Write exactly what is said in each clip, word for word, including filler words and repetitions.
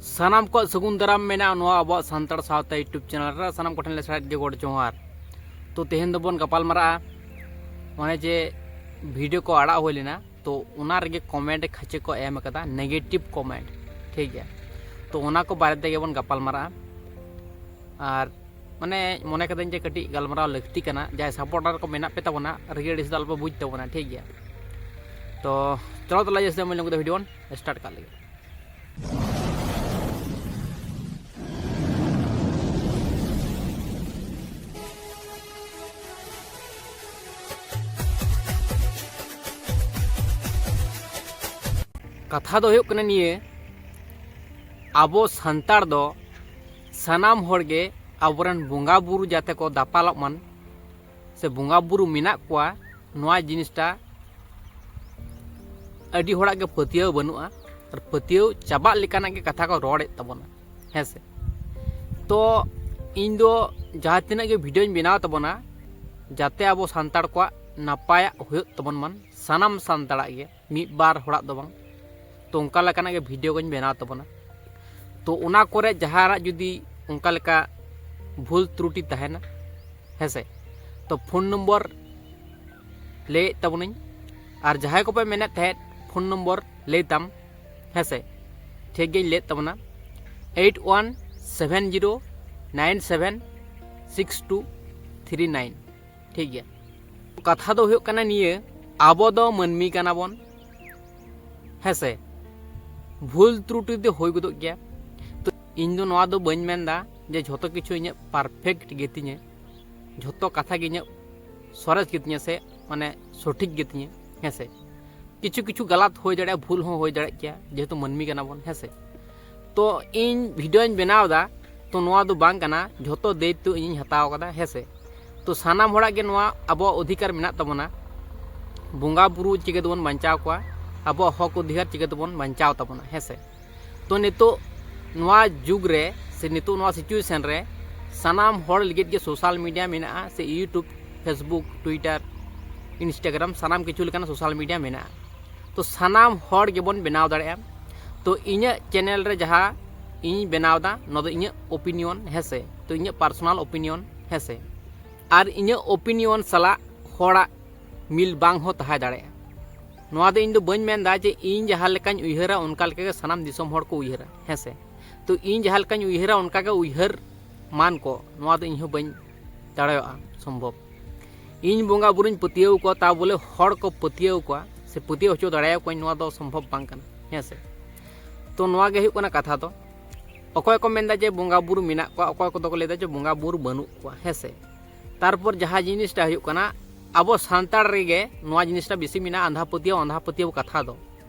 ᱥᱟᱱᱟᱢ ᱠᱚᱣᱟᱜ ᱥᱟᱹᱜᱩᱱ ᱫᱟᱨᱟᱢ ᱢᱮᱱᱟᱜᱼᱟ ᱱᱚᱣᱟ ᱟᱵᱚᱣᱟᱜ ᱥᱟᱱᱛᱟᱲ ᱥᱟᱶᱛᱟ YouTube ᱪᱮᱱᱮᱞ ᱨᱮ᱾ ᱥᱟᱱᱟᱢ ᱠᱚᱴᱷᱮᱱ ᱞᱮ ᱥᱟᱨᱦᱟᱣ ᱜᱮ ᱜᱚᱰ ᱡᱚᱦᱟᱨ᱾ ᱛᱚ ᱛᱮᱦᱮᱧ ᱫᱚᱵᱚᱱ ᱜᱟᱯᱟᱞ ᱢᱟᱨᱟᱜᱼᱟ, ᱚᱱᱮ ᱡᱮ ᱵᱷᱤᱰᱤᱭᱳ ᱠᱚ ᱟᱲᱟᱜ ᱦᱩᱭ ᱞᱮᱱᱟ, ᱛᱚ ᱚᱱᱟ ᱨᱮᱜᱮ ᱠᱚᱢᱮᱱᱴ ᱠᱷᱟᱹᱪᱮ ᱠᱚ ᱮᱢ ᱟᱠᱟᱫᱟ, ᱱᱮᱜᱮᱴᱤᱵᱷ ᱠᱚᱢᱮᱱᱴ, ᱴᱷᱤᱠ ᱜᱮᱭᱟ᱾ ᱛᱚ ᱚᱱᱟ ᱠᱚ ᱵᱟᱨᱮ ᱛᱮᱜᱮ ᱵᱚᱱ ᱜᱟᱯᱟᱞ ᱢᱟᱨᱟᱜᱼᱟ᱾ ᱟᱨ ᱢᱟᱱᱮ ᱢᱚᱱᱮ ᱠᱟᱹᱫᱟᱹᱧ ᱡᱮ ᱠᱟᱹᱴᱤᱡ ᱜᱟᱞᱢᱟᱨᱟᱣ ᱞᱟᱹᱠᱛᱤ ᱠᱟᱱᱟ, ᱡᱟᱦᱟᱸᱭ ᱥᱟᱯᱳᱨᱴᱟᱨ ᱠᱚ ᱢᱮᱱᱟᱜ ᱯᱮ ᱛᱟᱵᱚᱱᱟ, ᱨᱟᱹᱜᱤ ᱟᱹᱲᱤᱥ ᱫᱚ ᱟᱞᱚᱯᱮ ᱵᱩᱡᱽ ᱛᱟᱵᱚᱱᱟ, ᱴᱷᱤᱠ ᱜᱮᱭᱟ᱾ ᱛᱚ ᱪᱚᱞᱚ ᱛᱟᱦᱞᱮ ᱡᱟᱹᱥᱛᱤ ᱵᱟᱝ ᱞᱟᱹᱭ ᱠᱟᱛᱮ ᱵᱷᱤᱰᱤᱭᱳ ᱵᱚᱱ ᱥᱴᱟᱨᱴ ᱠᱟᱜ ᱞᱮᱜᱮ᱾ ᱠᱟᱛᱷᱟ ᱫᱚ ᱦᱩᱭᱩᱜ ᱠᱟᱱᱟ ᱱᱤᱭᱟᱹ, ᱟᱵᱚ ᱥᱟᱱᱛᱟᱲ ᱫᱚ ᱥᱟᱱᱟᱢ ᱦᱚᱲ ᱜᱮ ᱟᱵᱚᱨᱮᱱ ᱵᱚᱸᱜᱟ ᱵᱩᱨᱩ ᱡᱟᱛᱮ ᱠᱚ ᱫᱟᱯᱟᱞᱚᱜ ᱢᱟᱱ, ᱥᱮ ᱵᱚᱸᱜᱟ ᱵᱩᱨᱩ ᱢᱮᱱᱟᱜ ᱠᱚᱣᱟ, ᱱᱚᱣᱟ ᱡᱤᱱᱤᱥᱴᱟ ᱟᱹᱰᱤ ᱦᱚᱲᱟᱜ ᱜᱮ ᱯᱟᱹᱛᱭᱟᱹᱣ ᱵᱟᱹᱱᱩᱜᱼᱟ᱾ ᱟᱨ ᱯᱟᱹᱛᱭᱟᱹᱣ ᱪᱟᱵᱟᱜ ᱞᱮᱠᱟᱱᱟᱜ ᱜᱮ ᱠᱟᱛᱷᱟ ᱠᱚ ᱨᱚᱲᱮᱫ ᱛᱟᱵᱚᱱᱟ, ᱦᱮᱸ ᱥᱮ᱾ ᱛᱚ ᱤᱧ ᱫᱚ ᱡᱟᱦᱟᱸ ᱛᱤᱱᱟᱹᱜ ᱜᱮ ᱵᱷᱤᱰᱤᱭᱳᱧ ᱵᱮᱱᱟᱣ ᱛᱟᱵᱚᱱᱟ, ᱡᱟᱛᱮ ᱟᱵᱚ ᱥᱟᱱᱛᱟᱲ ᱠᱚᱣᱟᱜ ᱱᱟᱯᱟᱭᱟᱜ ᱦᱩᱭᱩᱜ ᱛᱟᱵᱚᱱ ᱢᱟᱱ, ᱥᱟᱱᱟᱢ ᱥᱟᱱᱛᱟᱲᱟᱜ ᱜᱮ, ᱢᱤᱫ ᱵᱟᱨ ᱦᱚᱲᱟᱜ ᱫᱚ ᱵᱟᱝ᱾ ᱛᱚ ᱚᱱᱠᱟ ᱞᱮᱠᱟᱱᱟᱜ ᱜᱮ ᱵᱷᱤᱰᱤᱭᱳ ᱠᱚᱧ ᱵᱮᱱᱟᱣ ᱛᱟᱵᱚᱱᱟ᱾ ᱛᱚ ᱚᱱᱟ ᱠᱚᱨᱮ ᱡᱟᱦᱟᱱᱟᱜ ᱡᱩᱫᱤ ᱚᱱᱠᱟ ᱞᱮᱠᱟ ᱵᱷᱩᱞ ᱛᱨᱩᱴᱤ ᱛᱟᱦᱮᱱᱟ, ᱦᱮᱸ ᱥᱮ, ᱛᱚ ᱯᱷᱳᱱ ᱱᱚᱢᱵᱚᱨ ᱞᱟᱹᱭᱮᱫ ᱛᱟᱵᱚᱱᱟᱹᱧ᱾ ᱟᱨ ᱡᱟᱦᱟᱸᱭ ᱠᱚᱯᱮ ᱢᱮᱱᱮᱫ ᱛᱟᱦᱮᱸᱫ ᱯᱷᱳᱱ ᱱᱚᱢᱵᱚᱨ ᱞᱟᱹᱭ ᱛᱟᱢ, ᱦᱮᱸ ᱥᱮ, ᱴᱷᱤᱠ ᱜᱮᱧ ᱞᱟᱹᱭᱮᱫ ᱛᱟᱵᱚᱱᱟ, eight one seven zero nine seven six two three nine. ᱴᱷᱤᱠ ᱜᱮᱭᱟ᱾ ᱠᱟᱛᱷᱟ ᱫᱚ ᱦᱩᱭᱩᱜ ᱠᱟᱱᱟ ᱱᱤᱭᱟᱹ, ᱟᱵᱚ ᱫᱚ ᱢᱟᱹᱱᱢᱤ ᱠᱟᱱᱟ ᱵᱚᱱ, ᱦᱮᱸ ᱥᱮ, ᱵᱷᱩᱞ ᱛᱨᱩᱴᱤ ᱫᱚ ᱦᱩᱭ ᱜᱚᱫᱚᱜ ᱜᱮᱭᱟ᱾ ᱛᱚ ᱤᱧ ᱫᱚ ᱱᱚᱣᱟ ᱫᱚ ᱵᱟᱹᱧ ᱢᱮᱱᱫᱟ ᱡᱮ ᱡᱷᱚᱛᱚ ᱠᱤᱪᱷᱩ ᱤᱧᱟᱹᱜ ᱯᱟᱨᱯᱷᱮᱠᱴ ᱜᱮᱛᱤᱧᱟ, ᱡᱷᱚᱛᱚ ᱠᱟᱛᱷᱟ ᱜᱮ ᱤᱧᱟᱹᱜ ᱥᱚᱨᱮᱥ ᱜᱮᱛᱤᱧᱟ ᱥᱮ ᱢᱟᱱᱮ ᱥᱚᱴᱷᱤᱠ ᱜᱮᱛᱤᱧᱟ, ᱦᱮᱸ ᱥᱮ᱾ ᱠᱤᱪᱷᱩ ᱠᱤᱪᱷᱩ ᱜᱟᱞᱟᱛ ᱦᱩᱭ ᱫᱟᱲᱮᱭᱟᱜᱼᱟ, ᱵᱷᱩᱞ ᱦᱚᱸ ᱦᱩᱭ ᱫᱟᱲᱮᱭᱟᱜ ᱜᱮᱭᱟ, ᱡᱮᱦᱮᱛᱩ ᱢᱟᱹᱱᱢᱤ ᱠᱟᱱᱟ ᱵᱚᱱ, ᱦᱮᱸ ᱥᱮ᱾ ᱛᱚ ᱤᱧ ᱵᱷᱤᱰᱤᱭᱳᱧ ᱵᱮᱱᱟᱣ ᱮᱫᱟ, ᱛᱚ ᱱᱚᱣᱟ ᱫᱚ ᱵᱟᱝ ᱠᱟᱱᱟ, ᱡᱷᱚᱛᱚ ᱫᱟᱭᱤᱛᱛᱚ ᱤᱧᱤᱧ ᱦᱟᱛᱟᱣ ᱠᱟᱫᱟ, ᱦᱮᱸ ᱥᱮ᱾ ᱛᱚ ᱥᱟᱱᱟᱢ ᱦᱚᱲᱟᱜ ᱜᱮ ᱱᱚᱣᱟ ᱟᱵᱚᱣᱟᱜ ᱚᱫᱷᱤᱠᱟᱨ ᱢᱮᱱᱟᱜ ᱛᱟᱵᱚᱱᱟ, ᱵᱚᱸᱜᱟ ᱵᱩᱨᱩ ᱪᱤᱠᱟᱹ ᱛᱮᱵᱚᱱ ᱵᱟᱧᱪᱟᱣ ᱠᱚᱣᱟ, ᱟᱵᱚᱣᱟᱜ ᱦᱚᱠ ᱚᱫᱷᱤᱠᱟᱨ ᱪᱤᱠᱟᱹ ᱛᱮᱵᱚᱱ ᱵᱟᱧᱪᱟᱣ ᱛᱟᱵᱚᱱᱟ, ᱦᱮᱸ ᱥᱮ᱾ ᱛᱚ ᱱᱤᱛᱚᱜ ᱱᱚᱣᱟ ᱡᱩᱜᱽ ᱨᱮ ᱥᱮ ᱱᱤᱛᱚᱜ ᱱᱚᱣᱟ ᱥᱤᱪᱩᱭᱮᱥᱚᱱ ᱨᱮ ᱥᱟᱱᱟᱢ ᱦᱚᱲ ᱞᱟᱹᱜᱤᱫ ᱜᱮ ᱥᱳᱥᱟᱞ ᱢᱤᱰᱤᱭᱟ ᱢᱮᱱᱟᱜᱼᱟ, ᱥᱮ YouTube, Facebook, Twitter, Instagram, ᱥᱟᱱᱟᱢ ᱠᱤᱪᱷᱩ ᱞᱮᱠᱟᱱᱟᱜ ᱥᱳᱥᱟᱞ ᱢᱤᱰᱤᱭᱟ ᱢᱮᱱᱟᱜᱼᱟ᱾ ᱛᱚ ᱥᱟᱱᱟᱢ ᱦᱚᱲ ᱜᱮᱵᱚᱱ ᱵᱮᱱᱟᱣ ᱫᱟᱲᱮᱭᱟᱜᱼᱟ᱾ ᱛᱚ ᱤᱧᱟᱹᱜ ᱪᱮᱱᱮᱞ ᱨᱮ ᱡᱟᱦᱟᱸ ᱤᱧ ᱵᱮᱱᱟᱣ ᱮᱫᱟ, ᱱᱚᱣᱟ ᱫᱚ ᱤᱧᱟᱹᱜ ᱳᱯᱤᱱᱤᱭᱚᱱ, ᱦᱮᱸ ᱥᱮ᱾ ᱛᱚ ᱤᱧᱟᱹᱜ ᱯᱟᱨᱥᱚᱱᱟᱞ ᱳᱯᱤᱱᱤᱭᱚᱱ, ᱦᱮᱸ ᱥᱮ᱾ ᱟᱨ ᱤᱧᱟᱹᱜ ᱳᱯᱤᱱᱤᱭᱚᱱ ᱥᱟᱞᱟᱜ ᱦᱚᱲᱟᱜ ᱢᱤᱞ ᱵᱟᱝ ᱦᱚᱸ ᱛᱟᱦᱮᱸ ᱫᱟᱲᱮᱭᱟᱜᱼᱟ᱾ ᱱᱚᱣᱟ ᱫᱚ ᱤᱧ ᱫᱚ ᱵᱟᱹᱧ ᱢᱮᱱᱫᱟ ᱡᱮ ᱤᱧ ᱡᱟᱦᱟᱸ ᱞᱮᱠᱟᱧ ᱩᱭᱦᱟᱹᱨᱟ ᱚᱱᱠᱟ ᱞᱮᱠᱟ ᱜᱮ ᱥᱟᱱᱟᱢ ᱫᱤᱥᱚᱢ ᱦᱚᱲ ᱠᱚ ᱩᱭᱦᱟᱹᱨᱟ, ᱦᱮᱸ ᱥᱮ᱾ ᱛᱚ ᱤᱧ ᱡᱟᱦᱟᱸ ᱞᱮᱠᱟᱧ ᱩᱭᱦᱟᱹᱨᱟ ᱚᱱᱠᱟ ᱜᱮ ᱩᱭᱦᱟᱹᱨ ᱢᱟᱱ ᱠᱚ, ᱱᱚᱣᱟ ᱫᱚ ᱤᱧ ᱦᱚᱸ ᱵᱟᱹᱧ ᱫᱟᱲᱮᱭᱟᱜᱼᱟ, ᱥᱚᱢᱵᱷᱚᱵ᱾ ᱤᱧ ᱵᱚᱸᱜᱟ ᱵᱩᱨᱩᱧ ᱯᱟᱹᱛᱭᱟᱹᱣ ᱠᱚᱣᱟ, ᱛᱟ ᱵᱚᱞᱮ ᱦᱚᱲ ᱠᱚ ᱯᱟᱹᱛᱭᱟᱹᱣ ᱠᱚᱣᱟ ᱥᱮ ᱯᱟᱹᱛᱭᱟᱹᱣ ᱦᱚᱪᱚ ᱫᱟᱲᱮᱭᱟᱠᱚᱣᱟᱧ, ᱱᱚᱣᱟ ᱫᱚ ᱥᱚᱢᱵᱷᱚᱵ ᱵᱟᱝ ᱠᱟᱱᱟ, ᱦᱮᱸ ᱥᱮ᱾ ᱛᱚ ᱱᱚᱣᱟ ᱜᱮ ᱦᱩᱭᱩᱜ ᱠᱟᱱᱟ ᱠᱟᱛᱷᱟ ᱫᱚ᱾ ᱚᱠᱚᱭ ᱠᱚ ᱢᱮᱱᱫᱟ ᱡᱮ ᱵᱚᱸᱜᱟ ᱵᱩᱨᱩ ᱢᱮᱱᱟᱜ ᱠᱚᱣᱟ, ᱚᱠᱚᱭ ᱠᱚᱫᱚ ᱠᱚ ᱞᱟᱹᱭᱫᱟ ᱡᱮ ᱵᱚᱸᱜᱟ ᱵᱩᱨᱩ ᱵᱟᱹᱱᱩᱜ ᱠᱚᱣᱟ, ᱦᱮᱸ ᱥᱮ᱾ ᱛᱟᱨᱯᱚᱨ ᱡᱟᱦᱟᱸ ᱡᱤᱱᱤᱥᱴᱟ ᱦᱩᱭᱩᱜ ᱠᱟᱱᱟ, ᱟᱵᱚ ᱥᱟᱱᱛᱟᱲ ᱨᱮᱜᱮ ᱱᱚᱣᱟ ᱡᱤᱱᱤᱥᱴᱟ ᱵᱮᱥᱤ ᱢᱮᱱᱟᱜᱼᱟ, ᱟᱸᱫᱷᱟ ᱯᱟᱹᱛᱭᱟᱹᱣ, ᱟᱸᱫᱷᱟ ᱯᱟᱹᱛᱭᱟᱹᱣ ᱠᱟᱛᱷᱟ ᱫᱚ᱾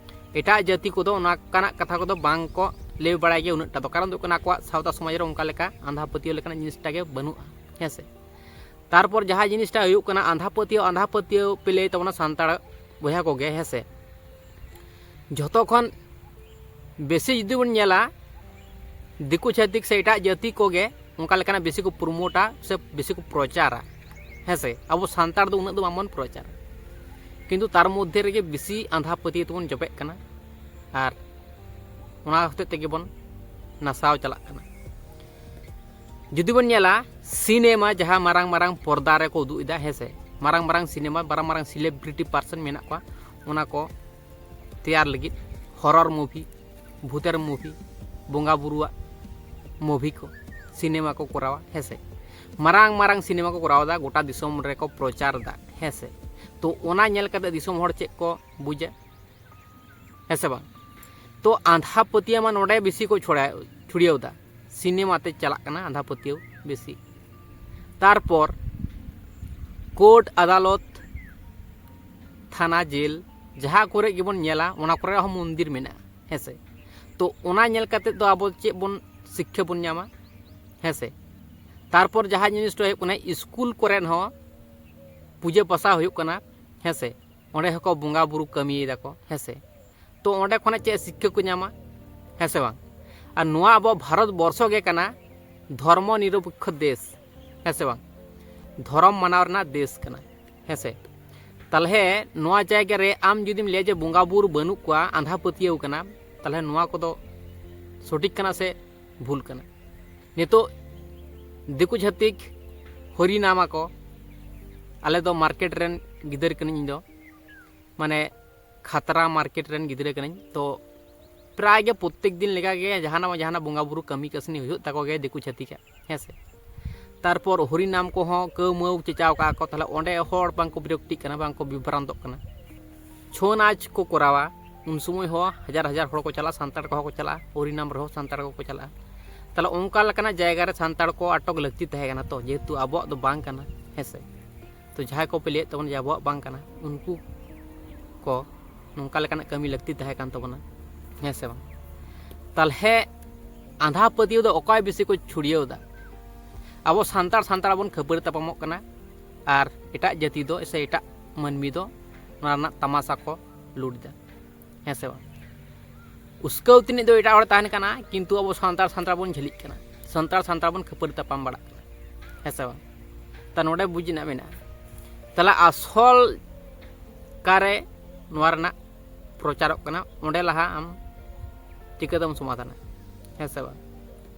ᱮᱴᱟᱜ ᱡᱟᱹᱛᱤ ᱠᱚᱫᱚ ᱚᱱᱠᱟᱱᱟᱜ ᱠᱟᱛᱷᱟ ᱠᱚᱫᱚ ᱵᱟᱝ ᱠᱚ ᱞᱟᱹᱭ ᱵᱟᱲᱟᱭ ᱜᱮᱭᱟ ᱩᱱᱟᱹᱜ ᱴᱟ ᱫᱚ, ᱠᱟᱨᱚᱱ ᱫᱚ ᱦᱩᱭᱩᱜ ᱠᱟᱱᱟ ᱟᱠᱚᱣᱟᱜ ᱥᱟᱶᱛᱟ ᱥᱚᱢᱟᱡᱽ ᱨᱮ ᱚᱱᱠᱟ ᱞᱮᱠᱟ ᱟᱸᱫᱷᱟ ᱯᱟᱹᱛᱭᱟᱹᱣ ᱞᱮᱠᱟᱱᱟᱜ ᱡᱤᱱᱤᱥᱴᱟ ᱜᱮ ᱵᱟᱹᱱᱩᱜᱼᱟ, ᱦᱮᱸ ᱥᱮ᱾ ᱛᱟᱨᱯᱚᱨ ᱡᱟᱦᱟᱸ ᱡᱤᱱᱤᱥᱴᱟ ᱦᱩᱭᱩᱜ ᱠᱟᱱᱟ ᱟᱸᱫᱷᱟ ᱯᱟᱹᱛᱭᱟᱹᱣ, ᱟᱸᱫᱷᱟ ᱯᱟᱹᱛᱭᱟᱹᱣ ᱯᱮ ᱞᱟᱹᱭ ᱛᱟᱵᱚᱱᱟ ᱥᱟᱱᱛᱟᱲ ᱵᱚᱭᱦᱟ ᱠᱚᱜᱮ, ᱦᱮᱸ ᱥᱮ᱾ ᱡᱷᱚᱛᱚ ᱠᱷᱚᱱ ᱵᱮᱥᱤ ᱡᱩᱫᱤ ᱵᱚᱱ ᱧᱮᱞᱟ, ᱫᱤᱠᱩ ᱪᱷᱟᱹᱛᱤᱠ ᱥᱮ ᱮᱴᱟᱜ ᱡᱟᱹᱛᱤ ᱠᱚᱜᱮ ᱚᱱᱠᱟ ᱞᱮᱠᱟᱱᱟᱜ ᱵᱮᱥᱤ ᱠᱚ ᱯᱨᱳᱢᱳᱴᱟ ᱥᱮ ᱵᱮᱥᱤ ᱠᱚ ᱯᱨᱚᱪᱟᱨᱟ, ᱦᱮᱸ ᱥᱮ᱾ ᱟᱵᱚ ᱥᱟᱱᱛᱟᱲ ᱫᱚ ᱩᱱᱟᱹᱜ ᱫᱚ ᱵᱟᱝᱵᱚᱱ ᱯᱨᱚᱪᱟᱨᱟ, ᱠᱤᱱᱛᱩ ᱛᱟᱨ ᱢᱚᱫᱽᱫᱷᱮ ᱨᱮᱜᱮ ᱵᱮᱥᱤ ᱟᱸᱫᱷᱟ ᱯᱟᱹᱛᱭᱟᱹᱣ ᱛᱮᱵᱚᱱ ᱡᱚᱵᱮᱜ ᱠᱟᱱᱟ, ᱟᱨ ᱚᱱᱟ ᱦᱚᱛᱮᱡ ᱛᱮᱜᱮ ᱵᱚᱱ ᱱᱟᱥᱟᱣ ᱪᱟᱞᱟᱜ ᱠᱟᱱᱟ᱾ ᱡᱩᱫᱤ ᱵᱚᱱ ᱧᱮᱞᱟ ᱥᱤᱱᱮᱢᱟ, ᱡᱟᱦᱟᱸ ᱢᱟᱨᱟᱝ ᱢᱟᱨᱟᱝ ᱯᱚᱨᱫᱟ ᱨᱮᱠᱚ ᱩᱫᱩᱜ ᱮᱫᱟ, ᱦᱮᱸ ᱥᱮ, ᱢᱟᱨᱟᱝ ᱢᱟᱨᱟᱝ ᱥᱤᱱᱮᱢᱟ, ᱢᱟᱨᱟᱝ ᱢᱟᱨᱟᱝ ᱥᱮᱞᱤᱵᱨᱤᱴᱤ ᱯᱟᱨᱥᱚᱱ ᱢᱮᱱᱟᱜ ᱠᱚᱣᱟ, ᱚᱱᱟ ᱠᱚ ᱛᱮᱭᱟᱨ ᱞᱟᱹᱜᱤᱫ ᱦᱚᱨᱚᱨ ᱢᱩᱵᱷᱤ, ᱵᱷᱩᱛᱮᱨ ᱢᱩᱵᱷᱤ, ᱵᱚᱸᱜᱟ ᱵᱩᱨᱩᱣᱟᱜ ᱢᱩᱵᱷᱤ ᱠᱚ, ᱥᱤᱱᱮᱢᱟ ᱠᱚ ᱠᱚᱨᱟᱣᱟ, ᱦᱮᱸ ᱥᱮ᱾ ᱢᱟᱨᱟᱝ ᱢᱟᱨᱟᱝ ᱥᱤᱱᱮᱢᱟ ᱠᱚ ᱠᱚᱨᱟᱣ ᱮᱫᱟ, ᱜᱚᱴᱟ ᱫᱤᱥᱚᱢ ᱨᱮᱠᱚ ᱯᱨᱚᱪᱟᱨ ᱮᱫᱟ, ᱦᱮᱸ ᱥᱮ᱾ ᱛᱚ ᱚᱱᱟ ᱧᱮᱞ ᱠᱟᱛᱮ ᱫᱤᱥᱚᱢ ᱦᱚᱲ ᱪᱮᱫ ᱠᱚ ᱵᱩᱡᱟ, ᱦᱮᱸ ᱥᱮ ᱵᱟᱝ? ᱛᱚ ᱟᱸᱫᱷᱟ ᱯᱟᱹᱛᱭᱟᱹᱣ ᱢᱟ ᱱᱚᱰᱮ ᱵᱮᱥᱤ ᱠᱚ ᱪᱷᱚᱲᱟ-, ᱪᱷᱩᱲᱭᱟᱹᱣ ᱮᱫᱟ, ᱥᱤᱱᱮᱢᱟ ᱛᱮ ᱪᱟᱞᱟᱜ ᱠᱟᱱᱟ ᱟᱸᱫᱷᱟ ᱯᱟᱹᱛᱭᱟᱹᱣ ᱵᱮᱥᱤ᱾ ᱛᱟᱨᱯᱚᱨ ᱠᱳᱨᱴ, ᱟᱫᱟᱞᱚᱛ, ᱛᱷᱟᱱᱟ, ᱡᱮᱞ, ᱡᱟᱦᱟᱸ ᱠᱚᱨᱮ ᱜᱮᱵᱚᱱ ᱧᱮᱞᱟ, ᱚᱱᱟ ᱠᱚᱨᱮ ᱦᱚᱸ ᱢᱚᱱᱫᱤᱨ ᱢᱮᱱᱟᱜᱼᱟ, ᱦᱮᱸ ᱥᱮ᱾ ᱛᱚ ᱚᱱᱟ ᱧᱮᱞ ᱠᱟᱛᱮ ᱫᱚ ᱟᱵᱚ ᱪᱮᱫ ᱵᱚᱱ ᱥᱤᱠᱠᱷᱟ ᱵᱚᱱ ᱧᱟᱢᱟ, ᱦᱮᱸ ᱥᱮ? ᱛᱟᱨᱯᱚᱨ ᱡᱟᱦᱟᱸ ᱡᱤᱱᱤᱥᱴᱟ ᱦᱩᱭᱩᱜ ᱠᱟᱱᱟ, ᱥᱠᱩᱞ ᱠᱚᱨᱮ ᱦᱚᱸ ᱯᱩᱡᱟᱹ ᱯᱟᱥᱟ ᱦᱩᱭᱩᱜ ᱠᱟᱱᱟ, ᱦᱮᱸ ᱥᱮ? ᱚᱸᱰᱮ ᱦᱚᱸᱠᱚ ᱵᱚᱸᱜᱟ ᱵᱩᱨᱩ ᱠᱟᱹᱢᱤᱭᱮᱫᱟ ᱠᱚ, ᱦᱮᱸ ᱥᱮ? ᱛᱚ ᱚᱸᱰᱮ ᱠᱷᱚᱱᱟᱜ ᱪᱮᱫ ᱥᱤᱠᱠᱷᱟ ᱠᱚ ᱧᱟᱢᱟ, ᱦᱮᱸ ᱥᱮ ᱵᱟᱝ? ᱟᱨ ᱱᱚᱣᱟ ᱟᱵᱚ ᱵᱷᱟᱨᱚᱛ ᱵᱚᱨᱥᱚ ᱜᱮ ᱠᱟᱱᱟ ᱫᱷᱚᱨᱢᱚ ᱱᱤᱨᱚᱯᱮᱠᱠᱷᱚ ᱫᱮᱥ, ᱦᱮᱸ ᱥᱮ ᱵᱟᱝ? ᱫᱷᱚᱨᱚᱢ ᱢᱟᱱᱟᱣ ᱨᱮᱱᱟᱜ ᱫᱮᱥ ᱠᱟᱱᱟ, ᱦᱮᱸ ᱥᱮ? ᱛᱟᱦᱚᱞᱮ ᱱᱚᱣᱟ ᱡᱟᱭᱜᱟ ᱨᱮ ᱟᱢ ᱡᱩᱫᱤᱢ ᱞᱟᱹᱭᱟ ᱡᱮ ᱵᱚᱸᱜᱟ ᱵᱩᱨᱩ ᱵᱟᱹᱱᱩᱜ ᱠᱚᱣᱟ, ᱟᱸᱫᱷᱟ ᱯᱟᱹᱛᱭᱟᱹᱣ ᱠᱟᱱᱟ, ᱛᱟᱦᱚᱞᱮ ᱱᱚᱣᱟ ᱠᱚᱫᱚ ᱥᱚᱴᱷᱤᱠ ᱠᱟᱱᱟ ᱥᱮ ᱵᱷᱩᱞ ᱠᱟᱱᱟ᱾ ᱱᱤᱛᱚᱜ ᱫᱤᱠᱩ ᱪᱷᱟᱹᱛᱤᱠ ᱦᱚᱨᱤᱱᱟᱢᱟ ᱠᱚ, ᱟᱞᱮ ᱫᱚ ᱢᱟᱨᱠᱮᱴ ᱨᱮᱱ ᱜᱤᱫᱟᱹᱨ ᱠᱟᱹᱱᱟᱹᱧ ᱤᱧ ᱫᱚ, ᱢᱟᱱᱮ ᱠᱷᱟᱛᱨᱟ ᱢᱟᱨᱠᱮᱴ ᱨᱮᱱ ᱜᱤᱫᱽᱨᱟᱹ ᱠᱟᱹᱱᱟᱹᱧ᱾ ᱛᱚ ᱯᱨᱟᱭ ᱜᱮ ᱯᱨᱚᱛᱮᱠ ᱫᱤᱱ ᱞᱮᱠᱟ ᱜᱮ ᱡᱟᱦᱟᱱᱟᱜ ᱵᱟᱝ ᱡᱟᱦᱟᱱᱟᱜ ᱵᱚᱸᱜᱟ ᱵᱩᱨᱩ ᱠᱟᱹᱢᱤ ᱠᱟᱹᱥᱱᱤ ᱦᱩᱭᱩᱜ ᱛᱟᱠᱚ ᱜᱮ ᱫᱤᱠᱩ ᱪᱷᱟᱹᱛᱤᱠᱟᱜ, ᱦᱮᱸ ᱥᱮ᱾ ᱛᱟᱨᱯᱚᱨ ᱦᱚᱨᱤᱱᱟᱢ ᱠᱚᱦᱚᱸ ᱠᱟᱹᱣ ᱢᱟᱹᱣ ᱪᱮᱪᱟᱣ ᱠᱟᱜᱼᱟ ᱠᱚ, ᱛᱟᱦᱞᱮ ᱚᱸᱰᱮ ᱦᱚᱲ ᱵᱟᱝ ᱠᱚ ᱵᱤᱨᱚᱠᱛᱤᱜ ᱠᱟᱱᱟ, ᱵᱟᱝ ᱠᱚ ᱵᱤᱵᱷᱨᱟᱱᱛᱚᱜ ᱠᱟᱱᱟ᱾ ᱪᱷᱳ ᱱᱟᱪ ᱠᱚ ᱠᱚᱨᱟᱣᱟ, ᱩᱱ ᱥᱚᱢᱚᱭ ᱦᱚᱸ ᱦᱟᱡᱟᱨ ᱦᱟᱡᱟᱨ ᱦᱚᱲ ᱠᱚ ᱪᱟᱞᱟᱜᱼᱟ, ᱥᱟᱱᱛᱟᱲ ᱠᱚᱦᱚᱸ ᱠᱚ ᱪᱟᱞᱟᱜᱼᱟ, ᱦᱚᱨᱤᱱᱟᱢ ᱨᱮᱦᱚᱸ ᱥᱟᱱᱛᱟᱲ ᱠᱚᱠᱚ ᱪᱟᱞᱟᱜᱼᱟ᱾ ᱛᱟᱦᱞᱮ ᱚᱱᱠᱟ ᱞᱮᱠᱟᱱᱟᱜ ᱡᱟᱭᱜᱟ ᱨᱮ ᱥᱟᱱᱛᱟᱲ ᱠᱚ ᱟᱴᱚᱠ ᱞᱟᱹᱠᱛᱤ ᱛᱟᱦᱮᱸ ᱠᱟᱱᱟ, ᱛᱚ ᱡᱮᱦᱮᱛᱩ ᱟᱵᱚᱣᱟᱜ ᱫᱚ ᱵᱟᱝ ᱠᱟᱱᱟ, ᱦᱮᱸ ᱥᱮ᱾ ᱛᱚ ᱡᱟᱦᱟᱸᱭ ᱠᱚᱯᱮ ᱞᱟᱹᱭᱮᱫ ᱛᱟᱵᱚᱱᱟ ᱡᱮ ᱟᱵᱚᱣᱟᱜ ᱵᱟᱝ ᱠᱟᱱᱟ, ᱩᱱᱠᱩ ᱠᱚ ᱱᱚᱝᱠᱟ ᱞᱮᱠᱟᱱᱟᱜ ᱠᱟᱹᱢᱤ ᱞᱟᱹᱠᱛᱤ ᱛᱟᱦᱮᱸ ᱠᱟᱱ ᱛᱟᱵᱚᱱᱟ, ᱦᱮᱸ ᱥᱮ ᱵᱟᱝ? ᱛᱟᱦᱞᱮ ᱟᱸᱫᱷᱟ ᱯᱟᱹᱛᱭᱟᱹᱣ ᱫᱚ ᱚᱠᱚᱭ ᱵᱮᱥᱤ ᱠᱚ ᱪᱷᱩᱲᱭᱟᱹᱣ ᱮᱫᱟ? ᱟᱵᱚ ᱥᱟᱱᱛᱟᱲ ᱥᱟᱱᱛᱟᱲ ᱵᱚᱱ ᱠᱷᱟᱹᱯᱟᱹᱨᱤ ᱛᱟᱯᱟᱢᱚᱜ ᱠᱟᱱᱟ, ᱟᱨ ᱮᱴᱟᱜ ᱡᱟᱹᱛᱤ ᱫᱚ ᱥᱮ ᱮᱴᱟᱜ ᱢᱟᱹᱱᱢᱤ ᱫᱚ ᱱᱚᱣᱟ ᱨᱮᱱᱟᱜ ᱛᱟᱢᱟᱥᱟ ᱠᱚ ᱞᱩᱴ ᱮᱫᱟ, ᱦᱮᱸ ᱥᱮ ᱵᱟᱝ? ᱩᱥᱠᱟᱹᱣ ᱛᱤᱱᱤᱡ ᱫᱚ ᱮᱴᱟᱜ ᱦᱚᱲ ᱛᱟᱦᱮᱱ ᱠᱟᱱᱟ, ᱠᱤᱱᱛᱩ ᱟᱵᱚ ᱥᱟᱱᱛᱟᱲ ᱥᱟᱱᱛᱟᱲ ᱵᱚᱱ ᱡᱷᱟᱹᱞᱤᱜ ᱠᱟᱱᱟ, ᱥᱟᱱᱛᱟᱲ ᱥᱟᱱᱛᱟᱲ ᱵᱚᱱ ᱠᱷᱟᱹᱯᱟᱹᱨᱤ ᱛᱟᱯᱟᱢ ᱵᱟᱲᱟᱜ ᱠᱟᱱᱟ, ᱦᱮᱸ ᱥᱮ ᱵᱟᱝ? ᱛᱟ ᱱᱚᱰᱮ ᱵᱩᱡᱽ ᱨᱮᱱᱟᱜ ᱢᱮᱱᱟᱜᱼᱟ, ᱛᱟᱦᱞᱮ ᱟᱥᱚᱞ ᱠᱟᱨᱮ ᱱᱚᱣᱟ ᱨᱮᱱᱟᱜ ᱯᱨᱚᱪᱟᱨᱚᱜ ᱠᱟᱱᱟ, ᱚᱸᱰᱮ ᱞᱟᱦᱟ ᱟᱢ ᱪᱤᱠᱟᱹᱛᱮᱢ ᱥᱚᱢᱟᱫᱷᱟᱱᱟ, ᱦᱮᱸ ᱥᱮ ᱵᱟᱝ?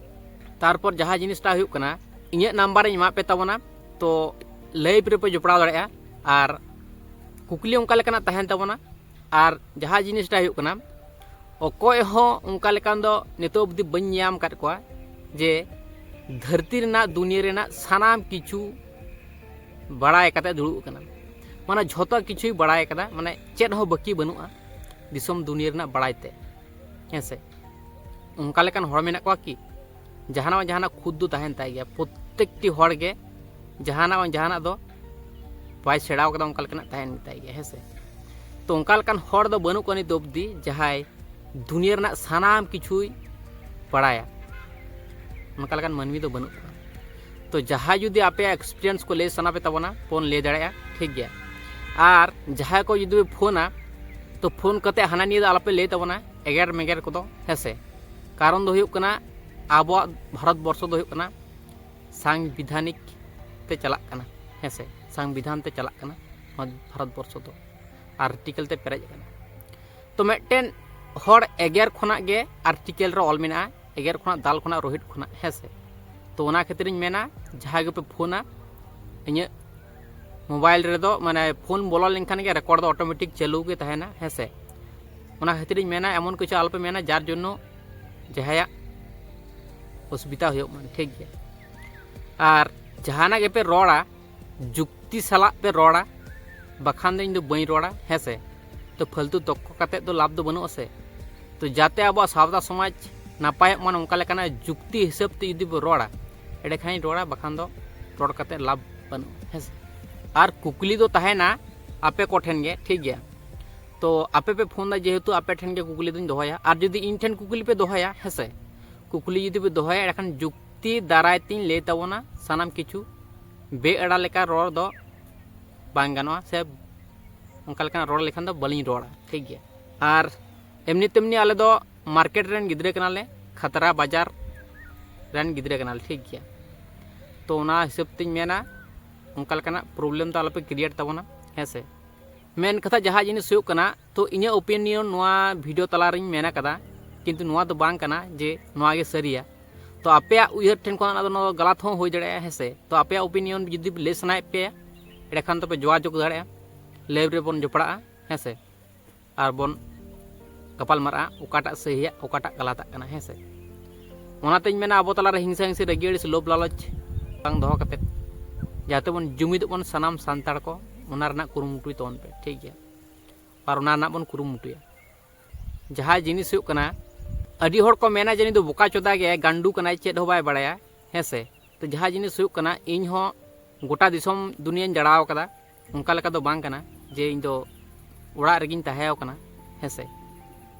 ᱛᱟᱨᱯᱚᱨ ᱡᱟᱦᱟᱸ ᱡᱤᱱᱤᱥᱴᱟ ᱦᱩᱭᱩᱜ ᱠᱟᱱᱟ, ᱤᱧᱟᱹᱜ ᱱᱟᱢᱵᱟᱨᱤᱧ ᱮᱢᱟᱫ ᱯᱮ ᱛᱟᱵᱚᱱᱟ, ᱛᱚ ᱞᱟᱭᱤᱵᱷ ᱨᱮᱯᱮ ᱡᱚᱯᱲᱟᱣ ᱫᱟᱲᱮᱭᱟᱜᱼᱟ᱾ ᱟᱨ ᱠᱩᱠᱞᱤ ᱚᱱᱠᱟ ᱞᱮᱠᱟᱱᱟᱜ ᱛᱟᱦᱮᱱ ᱛᱟᱵᱚᱱᱟ, ᱟᱨ ᱡᱟᱦᱟᱸ ᱡᱤᱱᱤᱥᱴᱟ ᱦᱩᱭᱩᱜ ᱠᱟᱱᱟ, ᱚᱠᱚᱭ ᱦᱚᱸ ᱚᱱᱠᱟ ᱞᱮᱠᱟᱱ ᱫᱚ ᱱᱤᱛᱚᱜ ᱚᱵᱫᱤ ᱵᱟᱹᱧ ᱧᱟᱢ ᱟᱠᱟᱫ ᱠᱚᱣᱟ ᱡᱮ ᱫᱷᱟᱹᱨᱛᱤ ᱨᱮᱱᱟᱜ, ᱫᱩᱱᱤᱭᱟᱹ ᱨᱮᱱᱟᱜ ᱥᱟᱱᱟᱢ ᱠᱤᱪᱷᱩ ᱵᱟᱲᱟᱭ ᱠᱟᱛᱮ ᱫᱩᱲᱩᱵ ᱟᱠᱟᱱᱟ, ᱢᱟᱱᱮ ᱡᱷᱚᱛᱚ ᱠᱤᱪᱷᱩᱭ ᱵᱟᱲᱟᱭ ᱠᱟᱫᱟ, ᱢᱟᱱᱮ ᱪᱮᱫ ᱦᱚᱸ ᱵᱟᱹᱠᱤ ᱵᱟᱹᱱᱩᱜᱼᱟ ᱫᱤᱥᱚᱢ ᱫᱩᱱᱤᱭᱟᱹ ᱨᱮᱱᱟᱜ ᱵᱟᱲᱟᱭ ᱛᱮ, ᱦᱮᱸ ᱥᱮ᱾ ᱚᱱᱠᱟ ᱞᱮᱠᱟᱱ ᱦᱚᱲ ᱢᱮᱱᱟᱜ ᱠᱚᱣᱟ ᱠᱤ? ᱡᱟᱦᱟᱱᱟᱜ ᱵᱟᱝ ᱡᱟᱦᱟᱱᱟᱜ ᱠᱷᱩᱫ ᱫᱚ ᱛᱟᱦᱮᱱ ᱛᱟᱭ ᱜᱮᱭᱟ᱾ ᱯᱨᱚᱛᱮᱠᱴᱤ ᱦᱚᱲ ᱜᱮ ᱡᱟᱦᱟᱱᱟᱜ ᱵᱟᱝ ᱡᱟᱦᱟᱱᱟᱜ ᱫᱚ ᱵᱟᱭ ᱥᱮᱬᱟᱣ ᱠᱟᱫᱟ, ᱚᱱᱠᱟ ᱞᱮᱠᱟᱱᱟᱜ ᱛᱟᱦᱮᱱ ᱜᱮᱛᱟᱭ ᱜᱮᱭᱟ, ᱦᱮᱸ ᱥᱮ᱾ ᱛᱚ ᱚᱱᱠᱟ ᱞᱮᱠᱟᱱ ᱦᱚᱲ ᱫᱚ ᱵᱟᱹᱱᱩᱜ ᱠᱚᱣᱟ ᱱᱤᱛ ᱚᱵᱫᱤ ᱡᱟᱦᱟᱸᱭ ᱫᱩᱱᱤᱭᱟᱹ ᱨᱮᱱᱟᱜ ᱥᱟᱱᱟᱢ ᱠᱤᱪᱷᱩᱭ ᱵᱟᱲᱟᱭᱟ, ᱚᱱᱠᱟ ᱞᱮᱠᱟᱱ ᱢᱟᱹᱱᱢᱤ ᱫᱚ ᱵᱟᱹᱱᱩᱜ ᱠᱚᱣᱟ᱾ ᱛᱚ ᱡᱟᱦᱟᱸᱭ ᱡᱩᱫᱤ ᱟᱯᱮᱭᱟᱜ ᱮᱠᱥᱯᱤᱨᱤᱭᱮᱱᱥ ᱠᱚ ᱞᱟᱹᱭ ᱥᱟᱱᱟ ᱯᱮ ᱛᱟᱵᱚᱱᱟ, ᱯᱷᱳᱱ ᱞᱟᱹᱭ ᱫᱟᱲᱮᱭᱟᱜᱼᱟ, ᱴᱷᱤᱠ ᱜᱮᱭᱟ᱾ ᱟᱨ ᱡᱟᱦᱟᱸᱭ ᱠᱚ ᱡᱩᱫᱤ ᱯᱮ ᱯᱷᱳᱱᱟ, ᱛᱚ ᱯᱷᱳᱱ ᱠᱟᱛᱮ ᱦᱟᱱᱟ ᱱᱤᱭᱟᱹ ᱫᱚ ᱟᱞᱚᱯᱮ ᱞᱟᱹᱭ ᱛᱟᱵᱚᱱᱟ, ᱮᱜᱮᱨ ᱢᱮᱜᱮᱨ ᱠᱚᱫᱚ, ᱦᱮᱸ ᱥᱮ᱾ ᱠᱟᱨᱚᱱ ᱫᱚ ᱦᱩᱭᱩᱜ ᱠᱟᱱᱟ, ᱟᱵᱚᱣᱟᱜ ᱵᱷᱟᱨᱚᱛ ᱵᱚᱨᱥᱚ ᱫᱚ ᱦᱩᱭᱩᱜ ᱠᱟᱱᱟ ᱥᱟᱝᱵᱤᱫᱷᱟᱱᱤᱠ ᱛᱮ ᱪᱟᱞᱟᱜ ᱠᱟᱱᱟ, ᱦᱮᱸ ᱥᱮ, ᱥᱟᱝᱵᱤᱫᱷᱟᱱ ᱛᱮ ᱪᱟᱞᱟᱜ ᱠᱟᱱᱟ ᱱᱚᱣᱟ ᱵᱷᱟᱨᱚᱛ ᱵᱚᱨᱥᱚ ᱫᱚ, ᱟᱨᱴᱤᱠᱮᱞ ᱛᱮ ᱯᱮᱨᱮᱡ ᱟᱠᱟᱱᱟ᱾ ᱛᱚ ᱢᱤᱫᱴᱮᱱ ᱦᱚᱲ ᱮᱜᱮᱨ ᱠᱷᱚᱱᱟᱜ ᱜᱮ ᱟᱨᱴᱤᱠᱮᱞ ᱨᱮ ᱚᱞ ᱢᱮᱱᱟᱜᱼᱟ ᱮᱜᱮᱨ ᱠᱷᱚᱱᱟᱜ, ᱫᱟᱞ ᱠᱷᱚᱱᱟᱜ, ᱨᱳᱦᱤᱛ ᱠᱷᱚᱱᱟᱜ, ᱦᱮᱸ ᱥᱮ᱾ ᱛᱚ ᱚᱱᱟ ᱠᱷᱟᱹᱛᱤᱨᱤᱧ ᱢᱮᱱᱟ, ᱡᱟᱦᱟᱸᱭ ᱜᱮᱯᱮ ᱯᱷᱳᱱᱟ, ᱤᱧᱟᱹᱜ ᱢᱳᱵᱟᱭᱤᱞ ᱨᱮᱫᱚ ᱢᱟᱱᱮ ᱯᱷᱳᱱ ᱵᱚᱞᱚ ᱞᱮᱱᱠᱷᱟᱱ ᱜᱮ ᱨᱮᱠᱚᱨᱰ ᱫᱚ ᱚᱴᱳᱢᱮᱴᱤᱠ ᱪᱟᱹᱞᱩ ᱜᱮ ᱛᱟᱦᱮᱱᱟ, ᱦᱮᱸ ᱥᱮ᱾ ᱚᱱᱟ ᱠᱷᱟᱹᱛᱤᱨᱤᱧ ᱢᱮᱱᱟ, ᱮᱢᱚᱱ ᱠᱤᱪᱷᱩ ᱟᱞᱚᱯᱮ ᱢᱮᱱᱟ ᱡᱟᱨ ᱡᱚᱱᱱᱚ ᱡᱟᱦᱟᱸᱭᱟᱜ ᱚᱥᱩᱵᱤᱫᱷᱟ ᱦᱩᱭᱩᱜ ᱢᱟ, ᱴᱷᱤᱠ ᱜᱮᱭᱟ᱾ ᱟᱨ ᱡᱟᱦᱟᱱᱟᱜ ᱜᱮᱯᱮ ᱨᱚᱲᱟ, ᱡᱩᱠᱛᱤ ᱥᱟᱞᱟᱜ ᱯᱮ ᱨᱚᱲᱟ, ᱵᱟᱠᱷᱟᱱ ᱫᱚ ᱤᱧ ᱫᱚ ᱵᱟᱹᱧ ᱨᱚᱲᱟ, ᱦᱮᱸ ᱥᱮ᱾ ᱛᱚ ᱯᱷᱟᱹᱞᱛᱩ ᱛᱚᱠᱠᱚ ᱠᱟᱛᱮᱫ ᱫᱚ ᱞᱟᱵᱷ ᱫᱚ ᱵᱟᱹᱱᱩᱜᱼᱟ ᱥᱮ᱾ ᱛᱚ ᱡᱟᱛᱮ ᱟᱵᱚᱣᱟᱜ ᱥᱟᱶᱛᱟ ᱥᱚᱢᱟᱡᱽ ᱱᱟᱯᱟᱭᱚᱜ ᱢᱟ, ᱱᱚᱝᱠᱟ ᱞᱮᱠᱟᱱᱟᱜ ᱡᱩᱠᱛᱤ ᱦᱤᱥᱟᱹᱵ ᱛᱮ ᱡᱩᱫᱤ ᱵᱚ ᱨᱚᱲᱟ, ᱮᱸᱰᱮᱠᱷᱟᱱᱤᱧ ᱨᱚᱲᱟ, ᱵᱟᱠᱷᱟᱱ ᱫᱚ ᱨᱚᱲ ᱠᱟᱛᱮᱫ ᱞᱟᱵᱷ ᱵᱟᱹᱱᱩᱜᱼᱟ, ᱦᱮᱸ ᱥᱮ᱾ ᱟᱨ ᱠᱩᱠᱞᱤ ᱫᱚ ᱛᱟᱦᱮᱱᱟ ᱟᱯᱮ ᱠᱚᱴᱷᱮᱱ ᱜᱮ, ᱴᱷᱤᱠ ᱜᱮᱭᱟ᱾ ᱛᱚ ᱟᱯᱮ ᱯᱮ ᱯᱷᱳᱱ ᱫᱟ, ᱡᱮᱦᱮᱛᱩ ᱟᱯᱮ ᱴᱷᱮᱱ ᱜᱮ ᱠᱩᱠᱞᱤ ᱫᱚᱧ ᱫᱚᱦᱚᱭᱟ᱾ ᱟᱨ ᱡᱩᱫᱤ ᱤᱧ ᱴᱷᱮᱱ ᱠᱩᱠᱞᱤ ᱯᱮ ᱫᱚᱦᱚᱭᱟ, ᱦᱮᱸ ᱥᱮ, ᱠᱩᱠᱞᱤ ᱡᱩᱫᱤ ᱯᱮ ᱫᱚᱦᱚᱭᱟ, ᱮᱸᱰᱮᱠᱷᱟᱱ ᱡᱩᱠᱛᱤ ᱫᱟᱨᱟᱭ ᱛᱤᱧ ᱞᱟᱹᱭ ᱛᱟᱵᱚᱱᱟ ᱥᱟᱱᱟᱢ ᱠᱤᱪᱷᱩ᱾ ᱵᱮᱼᱟᱹᱲᱟ ᱞᱮᱠᱟ ᱨᱚᱲ ᱫᱚ ᱵᱟᱝ ᱜᱟᱱᱚᱜᱼᱟ, ᱥᱮ ᱚᱱᱠᱟ ᱞᱮᱠᱟᱱᱟᱜ ᱨᱚᱲ ᱞᱮᱠᱷᱟᱱ ᱫᱚ ᱵᱟᱹᱞᱤᱧ ᱨᱚᱲᱟ, ᱴᱷᱤᱠ ᱜᱮᱭᱟ᱾ ᱟᱨ ᱮᱢᱱᱤ ᱛᱮᱢᱱᱤ ᱟᱞᱮ ᱫᱚ ᱢᱟᱨᱠᱮᱴ ᱨᱮᱱ ᱜᱤᱫᱽᱨᱟᱹ ᱠᱟᱱᱟᱞᱮ, ᱠᱷᱟᱛᱲᱟ ᱵᱟᱡᱟᱨ ᱨᱮᱱ ᱜᱤᱫᱽᱨᱟᱹ ᱠᱟᱱᱟᱞᱮ, ᱴᱷᱤᱠ ᱜᱮᱭᱟ᱾ ᱛᱚ ᱚᱱᱟ ᱦᱤᱥᱟᱹᱵ ᱛᱤᱧ ᱢᱮᱱᱟ, ᱚᱱᱠᱟ ᱞᱮᱠᱟᱱᱟᱜ ᱯᱨᱚᱵᱞᱮᱢ ᱫᱚ ᱟᱞᱚᱯᱮ ᱠᱨᱤᱭᱮᱴ ᱛᱟᱵᱚᱱᱟ, ᱦᱮᱸ ᱥᱮ᱾ ᱢᱮᱱ ᱠᱟᱛᱷᱟ ᱡᱟᱦᱟᱸ ᱡᱤᱱᱤᱥ ᱦᱩᱭᱩᱜ ᱠᱟᱱᱟ, ᱛᱚ ᱤᱧᱟᱹᱜ ᱳᱯᱤᱱᱤᱭᱚᱱ ᱱᱚᱣᱟ ᱵᱷᱤᱰᱤᱭᱳ ᱛᱟᱞᱟᱨᱤᱧ ᱢᱮᱱ ᱟᱠᱟᱫᱟ, ᱠᱤᱱᱛᱩ ᱱᱚᱣᱟ ᱫᱚ ᱵᱟᱝ ᱠᱟᱱᱟ ᱡᱮ ᱱᱚᱣᱟ ᱜᱮ ᱥᱟᱹᱨᱤᱭᱟ᱾ ᱛᱚ ᱟᱯᱮᱭᱟᱜ ᱩᱭᱦᱟᱹᱨ ᱴᱷᱮᱱ ᱠᱷᱚᱱ ᱚᱱᱟ ᱫᱚ, ᱱᱚᱣᱟ ᱫᱚ ᱜᱟᱞᱟᱛ ᱦᱚᱸ ᱦᱩᱭ ᱫᱟᱲᱮᱭᱟᱜᱼᱟ, ᱦᱮᱸ ᱥᱮ᱾ ᱛᱚ ᱟᱯᱮᱭᱟᱜ ᱳᱯᱤᱱᱤᱭᱚᱱ ᱡᱩᱫᱤ ᱞᱟᱹᱭ ᱥᱟᱱᱟᱭᱮᱫ ᱯᱮᱭᱟ, ᱮᱸᱰᱮᱠᱷᱟᱱ ᱫᱚᱯᱮ ᱡᱳᱜᱟᱡᱳᱜᱽ ᱫᱟᱲᱮᱭᱟᱜᱼᱟ, ᱞᱟᱭᱤᱵᱷ ᱨᱮᱵᱚᱱ ᱡᱚᱯᱲᱟᱜᱼᱟ, ᱦᱮᱸ ᱥᱮ᱾ ᱟᱨ ᱵᱚᱱ ᱜᱟᱯᱟᱞ ᱢᱟᱨᱟᱜᱼᱟ ᱚᱠᱟᱴᱟᱜ ᱥᱟᱹᱦᱤᱭᱟ, ᱚᱠᱟᱴᱟᱜ ᱜᱟᱞᱟᱛᱟᱜ ᱠᱟᱱᱟ, ᱦᱮᱸ ᱥᱮ᱾ ᱚᱱᱟᱛᱮᱧ ᱢᱮᱱᱟ, ᱟᱵᱚ ᱛᱟᱞᱟᱨᱮ ᱦᱤᱝᱥᱟ ᱦᱤᱝᱥᱤ, ᱨᱟᱹᱜᱤ ᱟᱹᱲᱤᱥ, ᱞᱳᱵᱷ ᱞᱟᱞᱚᱪ ᱵᱟᱝ ᱫᱚᱦᱚ ᱠᱟᱛᱮᱫ, ᱡᱟᱛᱮ ᱵᱚᱱ ᱡᱩᱢᱤᱫᱚᱜ ᱵᱚᱱ ᱥᱟᱱᱟᱢ ᱥᱟᱱᱛᱟᱲ ᱠᱚ, ᱚᱱᱟ ᱨᱮᱱᱟᱜ ᱠᱩᱨᱩᱢᱩᱴᱩᱭ ᱛᱟᱵᱚᱱ ᱯᱮ, ᱴᱷᱤᱠ ᱜᱮᱭᱟ᱾ ᱟᱨ ᱚᱱᱟ ᱨᱮᱱᱟᱜ ᱵᱚᱱ ᱠᱩᱨᱩᱢᱩᱴᱩᱭᱟ᱾ ᱡᱟᱦᱟᱸ ᱡᱤᱱᱤᱥ ᱦᱩᱭᱩᱜ ᱠᱟᱱᱟ, ᱟᱹᱰᱤ ᱦᱚᱲ ᱠᱚ ᱢᱮᱱᱟ ᱡᱮ ᱱᱩᱭ ᱫᱚ ᱵᱚᱠᱟ ᱪᱚᱫᱟ ᱜᱮᱭᱟᱭ, ᱜᱟᱱᱰᱩ ᱠᱟᱱᱟᱭ, ᱪᱮᱫ ᱦᱚᱸ ᱵᱟᱭ ᱵᱟᱲᱟᱭᱟ, ᱦᱮᱸ ᱥᱮ᱾ ᱛᱚ ᱡᱟᱦᱟᱸ ᱡᱤᱱᱤᱥ ᱦᱩᱭᱩᱜ ᱠᱟᱱᱟ, ᱤᱧ ᱦᱚᱸ ᱜᱚᱴᱟ ᱫᱤᱥᱚᱢ ᱫᱩᱱᱤᱭᱟᱹᱧ ᱫᱟᱬᱟᱣ ᱠᱟᱫᱟ, ᱚᱱᱠᱟ ᱞᱮᱠᱟ ᱫᱚ ᱵᱟᱝ ᱠᱟᱱᱟ ᱡᱮ ᱤᱧ ᱫᱚ ᱚᱲᱟᱜ ᱨᱮᱜᱮᱧ ᱛᱟᱦᱮᱸ ᱠᱟᱱᱟ, ᱦᱮᱸ ᱥᱮ᱾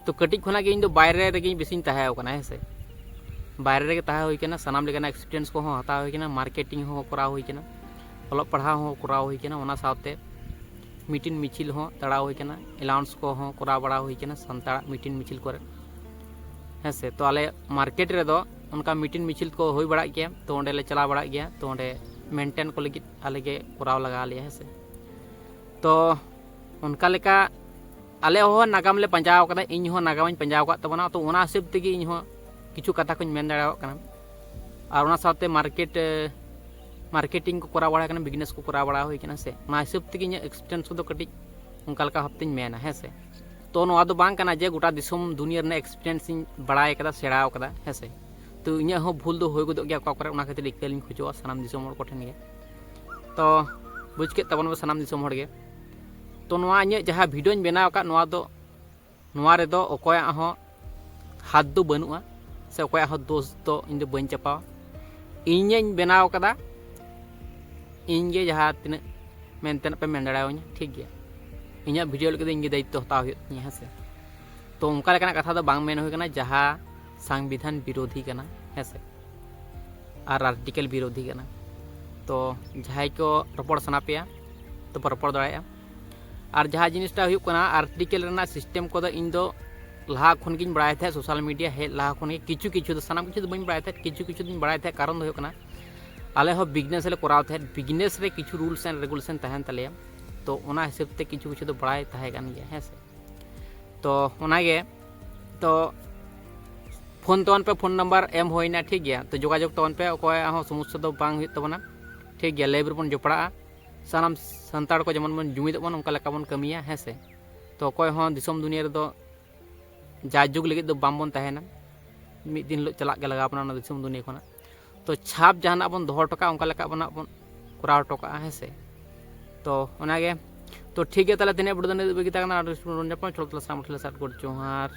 ᱛᱚ ᱠᱟᱹᱴᱤᱡ ᱠᱷᱚᱱᱟᱜ ᱜᱮ ᱤᱧ ᱫᱚ ᱵᱟᱭᱨᱮ ᱨᱮᱜᱮᱧ ᱵᱮᱥᱤᱧ ᱛᱟᱦᱮᱸ ᱠᱟᱱᱟ, ᱦᱮᱸ ᱥᱮ᱾ ᱵᱟᱭᱨᱮ ᱨᱮᱜᱮ ᱛᱟᱦᱮᱸ ᱦᱩᱭ ᱠᱟᱱᱟ, ᱥᱟᱱᱟᱢ ᱞᱮᱠᱟᱱᱟᱜ ᱮᱠᱥᱯᱤᱨᱤᱭᱮᱱᱥ ᱠᱚᱦᱚᱸ ᱦᱟᱛᱟᱣ ᱦᱩᱭ ᱠᱟᱱᱟ, ᱢᱟᱨᱠᱮᱴᱤᱝ ᱦᱚᱸ ᱠᱚᱨᱟᱣ ᱦᱩᱭ ᱠᱟᱱᱟ, ᱚᱞᱚᱜ ᱯᱟᱲᱦᱟᱣ ᱦᱚᱸ ᱠᱚᱨᱟᱣ ᱦᱩᱭ ᱠᱟᱱᱟ, ᱚᱱᱟ ᱥᱟᱶᱛᱮ ᱢᱤᱴᱤᱝ ᱢᱤᱪᱷᱤᱞ ᱦᱚᱸ ᱫᱟᱬᱟ ᱦᱩᱭ ᱠᱟᱱᱟ, ᱮᱞᱟᱣᱩᱱᱥ ᱠᱚᱦᱚᱸ ᱠᱚᱨᱟᱣ ᱵᱟᱲᱟ ᱦᱩᱭ ᱠᱟᱱᱟ ᱥᱟᱱᱛᱟᱲᱟᱜ ᱢᱤᱴᱤᱝ ᱢᱤᱪᱷᱤᱞ ᱠᱚᱨᱮ, ᱦᱮᱸ ᱥᱮ᱾ ᱛᱚ ᱟᱞᱮ ᱢᱟᱨᱠᱮᱴ ᱨᱮᱫᱚ ᱚᱱᱠᱟ ᱢᱤᱴᱤᱝ ᱢᱤᱪᱷᱤᱞ ᱠᱚ ᱦᱩᱭ ᱵᱟᱲᱟᱜ ᱜᱮᱭᱟ, ᱛᱚ ᱚᱸᱰᱮ ᱞᱮ ᱪᱟᱞᱟᱣ ᱵᱟᱲᱟᱜ ᱜᱮᱭᱟ, ᱛᱚ ᱚᱸᱰᱮ ᱢᱮᱱᱴᱮᱱ ᱠᱚ ᱞᱟᱹᱜᱤᱫ ᱟᱞᱮ ᱜᱮ ᱠᱚᱨᱟᱣ ᱞᱟᱜᱟᱣ ᱞᱮᱭᱟ, ᱦᱮᱸ ᱥᱮ᱾ ᱛᱚ ᱚᱱᱠᱟ ᱞᱮᱠᱟ ᱟᱞᱮ ᱦᱚᱸ ᱱᱟᱜᱟᱢ ᱞᱮ ᱯᱟᱸᱡᱟᱣ ᱠᱟᱫᱟ, ᱤᱧ ᱦᱚᱸ ᱱᱟᱜᱟᱢᱤᱧ ᱯᱟᱸᱡᱟᱣ ᱟᱠᱟᱫ ᱛᱟᱵᱚᱱᱟ, ᱛᱚ ᱚᱱᱟ ᱦᱤᱥᱟᱹᱵ ᱛᱮᱜᱮ ᱤᱧ ᱦᱚᱸ ᱠᱤᱪᱷᱩ ᱠᱟᱛᱷᱟ ᱠᱚᱧ ᱢᱮᱱ ᱫᱟᱲᱮᱭᱟᱜ ᱠᱟᱱᱟ᱾ ᱟᱨ ᱚᱱᱟ ᱥᱟᱶᱛᱮ ᱢᱟᱨᱠᱮᱴ ᱢᱟᱨᱠᱮᱴᱤᱝ ᱠᱚ ᱠᱚᱨᱟᱣ ᱵᱟᱲᱟ ᱠᱟᱱᱟ, ᱵᱤᱡᱽᱱᱮᱥ ᱠᱚ ᱠᱚᱨᱟᱣ ᱵᱟᱲᱟ ᱦᱩᱭ ᱠᱟᱱᱟ ᱥᱮ, ᱚᱱᱟ ᱦᱤᱥᱟᱹᱵ ᱛᱮᱜᱮ ᱤᱧᱟᱹᱜ ᱮᱠᱥᱯᱤᱨᱤᱭᱮᱱᱥ ᱠᱚᱫᱚ ᱠᱟᱹᱴᱤᱡ ᱚᱱᱠᱟ ᱞᱮᱠᱟ ᱵᱷᱟᱵᱽ ᱛᱮᱧ ᱢᱮᱱᱟ, ᱦᱮᱸ ᱥᱮ᱾ ᱛᱚ ᱱᱚᱣᱟ ᱫᱚ ᱵᱟᱝ ᱠᱟᱱᱟ ᱡᱮ ᱜᱚᱴᱟ ᱫᱤᱥᱚᱢ ᱫᱩᱱᱤᱭᱟᱹ ᱨᱮᱱᱟᱜ ᱮᱠᱥᱯᱤᱨᱤᱭᱮᱱᱥ ᱤᱧ ᱵᱟᱲᱟᱭ ᱠᱟᱫᱟ, ᱥᱮᱬᱟᱣ ᱠᱟᱫᱟ, ᱦᱮᱸ ᱥᱮ᱾ ᱛᱚ ᱤᱧᱟᱹᱜ ᱦᱚᱸ ᱵᱷᱩᱞ ᱫᱚ ᱦᱩᱭ ᱜᱚᱫᱚᱜ ᱜᱮᱭᱟ ᱚᱠᱟ ᱠᱚᱨᱮ, ᱚᱱᱟ ᱠᱷᱟᱹᱛᱤᱨ ᱤᱠᱟᱹᱞᱤᱧ ᱠᱷᱚᱡᱚᱜᱼᱟ ᱥᱟᱱᱟᱢ ᱫᱤᱥᱚᱢ ᱦᱚᱲ ᱠᱚᱴᱷᱮᱱ ᱜᱮ᱾ ᱛᱚ ᱵᱩᱡᱽ ᱠᱮᱫ ᱛᱟᱵᱚᱱ ᱯᱮ ᱥᱟᱱᱟᱢ ᱫᱤᱥᱚᱢ ᱦᱚᱲ ᱜᱮ᱾ ᱛᱚ ᱱᱚᱣᱟ ᱤᱧᱟᱹᱜ ᱡᱟᱦᱟᱸ ᱵᱷᱤᱰᱤᱭᱳᱧ ᱵᱮᱱᱟᱣ ᱟᱠᱟᱫ, ᱱᱚᱣᱟ ᱫᱚ, ᱱᱚᱣᱟ ᱨᱮᱫᱚ ᱚᱠᱚᱭᱟᱜ ᱦᱚᱸ ᱦᱟᱛ ᱫᱚ ᱵᱟᱹᱱᱩᱜᱼᱟ, ᱥᱮ ᱚᱠᱚᱭᱟᱜ ᱦᱚᱸ ᱫᱳᱥ ᱫᱚ ᱤᱧ ᱫᱚ ᱵᱟᱹᱧ ᱪᱟᱯᱟᱣᱟ᱾ ᱤᱧᱤᱧ ᱵᱮᱱᱟᱣ ᱠᱟᱫᱟ, ᱤᱧ ᱜᱮ ᱡᱟᱦᱟᱸ ᱛᱤᱱᱟᱹᱜ ᱢᱮᱱᱛᱮᱱᱟᱜ ᱯᱮ ᱢᱮᱱ ᱫᱟᱲᱮᱭᱟᱹᱧᱟ, ᱴᱷᱤᱠ ᱜᱮᱭᱟ᱾ ᱤᱧᱟᱹᱜ ᱵᱷᱤᱰᱤᱭᱳ ᱞᱟᱹᱜᱤᱫ ᱫᱚ ᱤᱧ ᱜᱮ ᱫᱟᱭᱤᱛᱛᱚ ᱦᱟᱛᱟᱣ ᱦᱩᱭᱩᱜ ᱛᱤᱧᱟᱹ, ᱦᱮᱸ ᱥᱮ᱾ ᱛᱚ ᱚᱱᱠᱟ ᱞᱮᱠᱟᱱᱟᱜ ᱠᱟᱛᱷᱟ ᱫᱚ ᱵᱟᱝ ᱢᱮᱱ ᱦᱩᱭ ᱠᱟᱱᱟ ᱡᱟᱦᱟᱸ ᱥᱚᱝᱵᱤᱫᱷᱟᱱ ᱵᱤᱨᱳᱫᱷᱤ ᱠᱟᱱᱟ, ᱦᱮᱸ ᱥᱮ, ᱟᱨ ᱟᱨᱴᱤᱠᱮᱞ ᱵᱤᱨᱳᱫᱷᱤ ᱠᱟᱱᱟ᱾ ᱛᱚ ᱡᱟᱦᱟᱸᱭ ᱠᱚ ᱨᱚᱯᱚᱲ ᱥᱟᱱᱟ ᱯᱮᱭᱟ, ᱛᱚ ᱯᱮ ᱨᱚᱯᱚᱲ ᱫᱟᱲᱮᱭᱟᱜᱼᱟ᱾ ᱟᱨ ᱡᱟᱦᱟᱸ ᱡᱤᱱᱤᱥᱴᱟ ᱦᱩᱭᱩᱜ ᱠᱟᱱᱟ, ᱟᱨᱴᱤᱠᱮᱞ ᱨᱮᱱᱟᱜ ᱥᱤᱥᱴᱮᱢ ᱠᱚᱫᱚ ᱤᱧ ᱫᱚ ᱞᱟᱦᱟ ᱠᱷᱚᱱ ᱜᱤᱧ ᱵᱟᱲᱟᱭ ᱛᱟᱦᱮᱸᱫ, ᱥᱳᱥᱟᱞ ᱢᱤᱰᱤᱭᱟ ᱦᱮᱡ ᱞᱟᱦᱟ ᱠᱷᱚᱱ ᱜᱮ ᱠᱤᱪᱷᱩ ᱠᱤᱪᱷᱩ ᱫᱚ, ᱥᱟᱱᱟᱢ ᱠᱤᱪᱷᱩ ᱫᱚ ᱵᱟᱹᱧ ᱵᱟᱲᱟᱭ ᱛᱟᱦᱮᱸᱫ, ᱠᱤᱪᱷᱩ ᱠᱤᱪᱷᱩ ᱫᱚᱧ ᱵᱟᱲᱟᱭ ᱛᱟᱦᱮᱸᱫ᱾ ᱠᱟᱨᱚᱱ ᱫᱚ ᱦᱩᱭᱩᱜ ᱠᱟᱱᱟ, ᱟᱞᱮ ᱦᱚᱸ ᱵᱤᱡᱽᱱᱮᱥ ᱞᱮ ᱠᱚᱨᱟᱣ ᱛᱟᱦᱮᱸᱫ, ᱵᱤᱡᱽᱱᱮᱥ ᱨᱮ ᱠᱤᱪᱷᱩ ᱨᱩᱞᱥ ᱮᱱᱰ ᱨᱮᱜᱩᱞᱮᱥᱚᱱ ᱛᱟᱦᱮᱱ ᱛᱟᱞᱮᱭᱟ᱾ ᱛᱚ ᱚᱱᱟ ᱦᱤᱥᱟᱹᱵ ᱛᱮ ᱠᱤᱪᱷᱩ ᱠᱤᱪᱷᱩ ᱫᱚ ᱵᱟᱲᱟᱭ ᱛᱟᱦᱮᱸ ᱠᱟᱱ ᱜᱮᱭᱟ, ᱦᱮᱸ ᱥᱮ᱾ ᱛᱚ ᱚᱱᱟᱜᱮ, ᱛᱚ ᱯᱷᱳᱱ ᱛᱟᱵᱚᱱ ᱯᱮ, ᱯᱷᱳᱱ ᱱᱟᱢᱵᱟᱨ ᱮᱢ ᱦᱩᱭᱱᱟ, ᱴᱷᱤᱠ ᱜᱮᱭᱟ᱾ ᱛᱚ ᱡᱳᱜᱟᱡᱳᱜᱽ ᱛᱟᱵᱚᱱ ᱯᱮ, ᱚᱠᱚᱭᱟᱜ ᱦᱚᱸ ᱥᱚᱢᱚᱥᱥᱟ ᱫᱚ ᱵᱟᱝ ᱦᱩᱭᱩᱜ ᱛᱟᱵᱚᱱᱟ, ᱴᱷᱤᱠ ᱜᱮᱭᱟ᱾ ᱞᱟᱭᱤᱵᱷ ᱨᱮᱵᱚᱱ ᱡᱚᱯᱲᱟᱜᱼᱟ, ᱥᱟᱱᱟᱢ ᱥᱟᱱᱛᱟᱲ ᱠᱚ ᱡᱮᱢᱚᱱ ᱵᱚᱱ ᱡᱩᱢᱤᱫᱚᱜ ᱵᱚᱱ, ᱚᱱᱠᱟ ᱞᱮᱠᱟ ᱵᱚᱱ ᱠᱟᱹᱢᱤᱭᱟ, ᱦᱮᱸ ᱥᱮ᱾ ᱛᱚ ᱚᱠᱚᱭ ᱦᱚᱸ ᱫᱤᱥᱚᱢ ᱫᱩᱱᱤᱭᱟᱹ ᱨᱮᱫᱚ ᱡᱟᱭᱡᱩᱜᱽ ᱞᱟᱹᱜᱤᱫ ᱫᱚ ᱵᱟᱝᱵᱚᱱ ᱛᱟᱦᱮᱱᱟ, ᱢᱤᱫ ᱫᱤᱱ ᱦᱤᱞᱳᱜ ᱪᱟᱞᱟᱜ ᱜᱮ ᱞᱟᱜᱟᱣ ᱵᱚᱱᱟ ᱚᱱᱟ ᱫᱤᱥᱚᱢ ᱫᱩᱱᱤᱭᱟᱹ ᱠᱷᱚᱱᱟᱜ᱾ ᱛᱚ ᱪᱷᱟᱯ ᱡᱟᱦᱟᱱᱟᱜ ᱵᱚᱱ ᱫᱚᱦᱚ ᱦᱚᱴᱚ ᱠᱟᱜᱼᱟ, ᱚᱱᱠᱟ ᱞᱮᱠᱟ ᱵᱚᱱ ᱦᱟᱸᱜ ᱵᱚᱱ ᱠᱚᱨᱟᱣ ᱦᱚᱴᱚ ᱠᱟᱜᱼᱟ, ᱦᱮᱸ ᱥᱮ᱾ ᱛᱚ ᱚᱱᱟᱜᱮ, ᱛᱚ ᱴᱷᱤᱠ ᱜᱮᱭᱟ, ᱛᱟᱦᱚᱞᱮ ᱛᱮᱦᱮᱧᱟᱜ ᱵᱷᱤᱰᱤᱭᱳ ᱫᱚ ᱱᱤᱱᱟᱹᱜ ᱫᱷᱟᱹᱵᱤᱡ ᱜᱮ ᱛᱟᱦᱮᱸ ᱠᱟᱱᱟ᱾ ᱟᱨ ᱧᱟᱯᱟᱢ, ᱪᱚᱞᱚ ᱛᱟᱦᱚᱞᱮ ᱥᱟᱱᱟᱢ ᱠᱚᱴᱷᱮᱱ ᱞᱮ ᱥᱟᱨ ᱜᱚᱰ ᱡᱚᱦᱟᱨ᱾